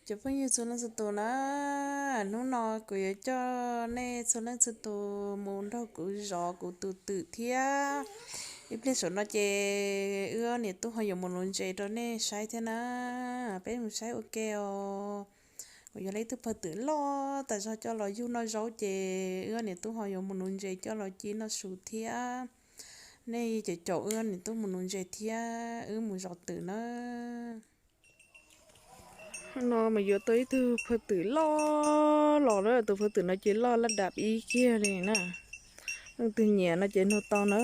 Cov phooj ywg txhua leej txhua tus na, hnub no kuv yuav coj nej txhua leej txhua tus mus nrog kuv zov kuv tus twm thiab. Ib pliag saum no ces wb niam tub ho yuav mus nuv ntses rau nej saib thiab na. Peb mus saib ua ke os. Kuv yog ib tug phawj twm loj tas zog coj los yug noj zaub ces wb niam tub ho yuav mus nuv ntses coj los ci noj su thiab. Nej caum caum wb niam tub mus nuv ntses thiab wb mus zov twm na. No mas yuav tau ib tug phawj twm loj los na, tus phawj twm no ces loj laj dam ib kiag li na. Leej twg nyiam no ces nug tau na.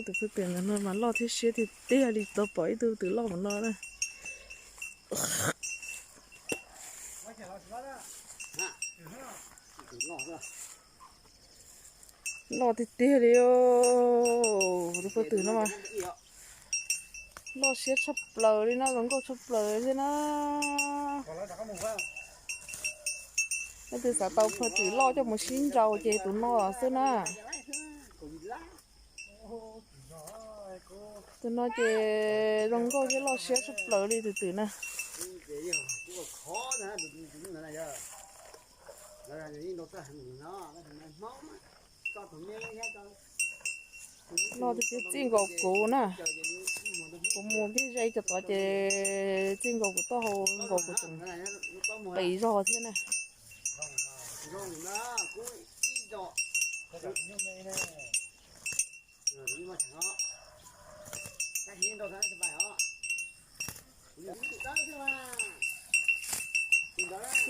Tus phawj twm ntawm no mas loj thiab siab tiag tiag li, tau pom ib tug twm loj mus no na. Loj tiag tiag li. Tus phawj twm no mas loj siab tshaj plaws li no, zoo nkauj tshaj plaws thiab na. Leej twg xav tau phawj twm loj coj mus sib nraus ces tus no xwb na. Tus no ces zoo nkauj thiab loj siab tshaj plaws li tus twm na. Loj tiag tiag, txij nkaus kuv na. Kuv mus kiag ze cov tod ces txij nkaus kuv taub hau nkaus kuv tseem qis zog thiab na.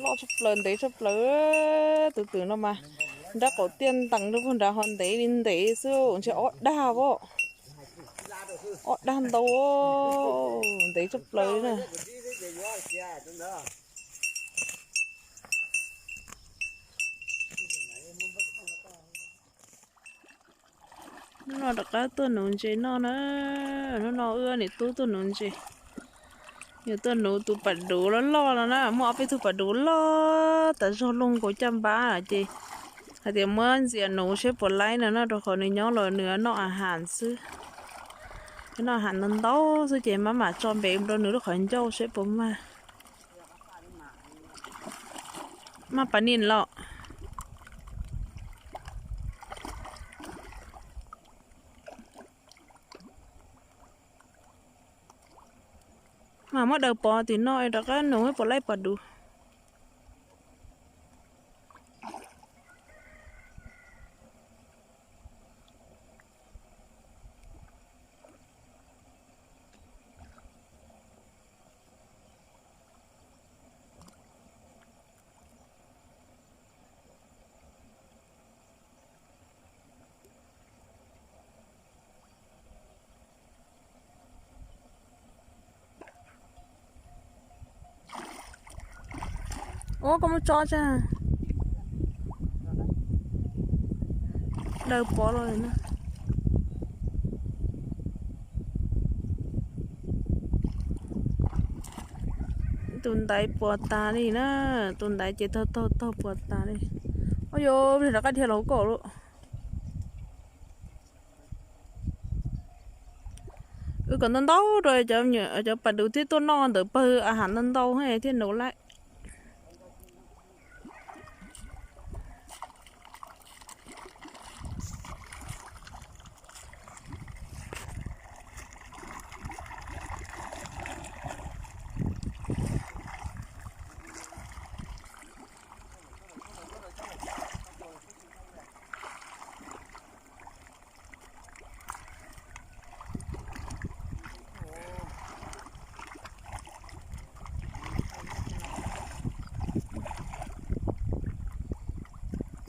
Loj tshaj plaws, ntev tshaj plaws. Tus twm no mas nrab qaum tiaj ntees rau puag nrad ho ntev li ntev xwb, ntshe ob dag as. Ob dag ntau, ntev tshaj plaws na. Hnub no rov qab tuaj nuv ntses noj na. Hnub no wb niam tub tuaj nuv ntses. Yog tuaj nuv tus pas duv loj loj no na, muaj ob peb tug pas duv loj tas zog luaj nkaus caj npab ces hais tias muab ntxias nuv seb puas laib no na, rau qhov nws nyob los nws noj a has xwb. Noj a has ntau ntau xwb ces maj mam tso npe rau nws lub qhov ncauj seb puas mag. Maj pas nim los. Mas muab daws pov tim no rov qab nuv puas laib pas duv. Ua koj muab tso tseg. Daws pov los na. Tus ntaiv puas tas li na, tus ntaiv ces taug taug taug puas tas li. Ua yuav rov qab dhia los koj lawm. Wb kom ntau ntau rau cov pas duv thiaj tuaj noj ntawm pawg a has ntau ntau thiaj nuv laib.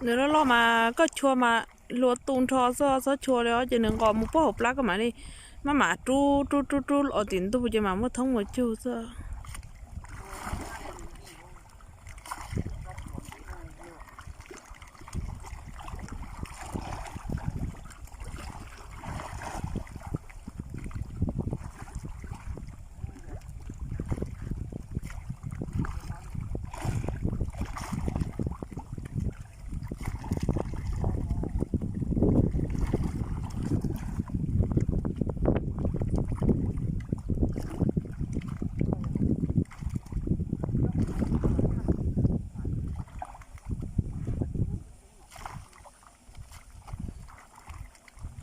Nws loj loj mas koj chua mas hlua tu nrho xwb, txhob chua li os, ces nws nqos mus puag hauv plab koj mam li maj mam rub rub rub rub los tim ntug ces mam muab thoob mus cug xwb.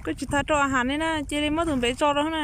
Twb tsis tas rau a has li na, cia li muab tus npev tso rau na.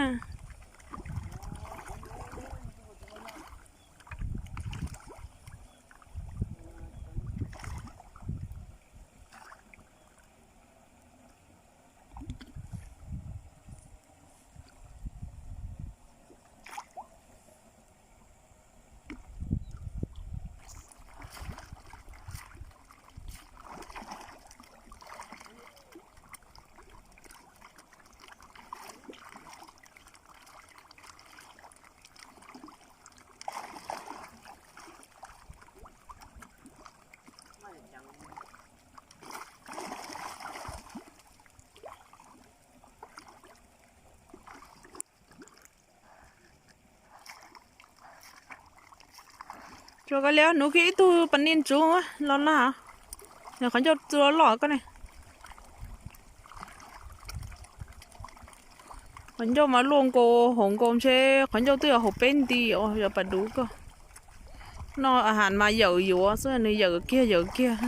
Tsuas koj li hnub kiag ib tug pas nis tsuv los na. Nws qhov ncauj txua loj koj ne. Qhov ncauj mas luaj nkaus hauv nkaus ntshe qhov ncauj twb yuav hauv peb nti os, yog pas duv koj. Noj a has mas yawm yuav xwb, nws yawm kiag yawm kiag.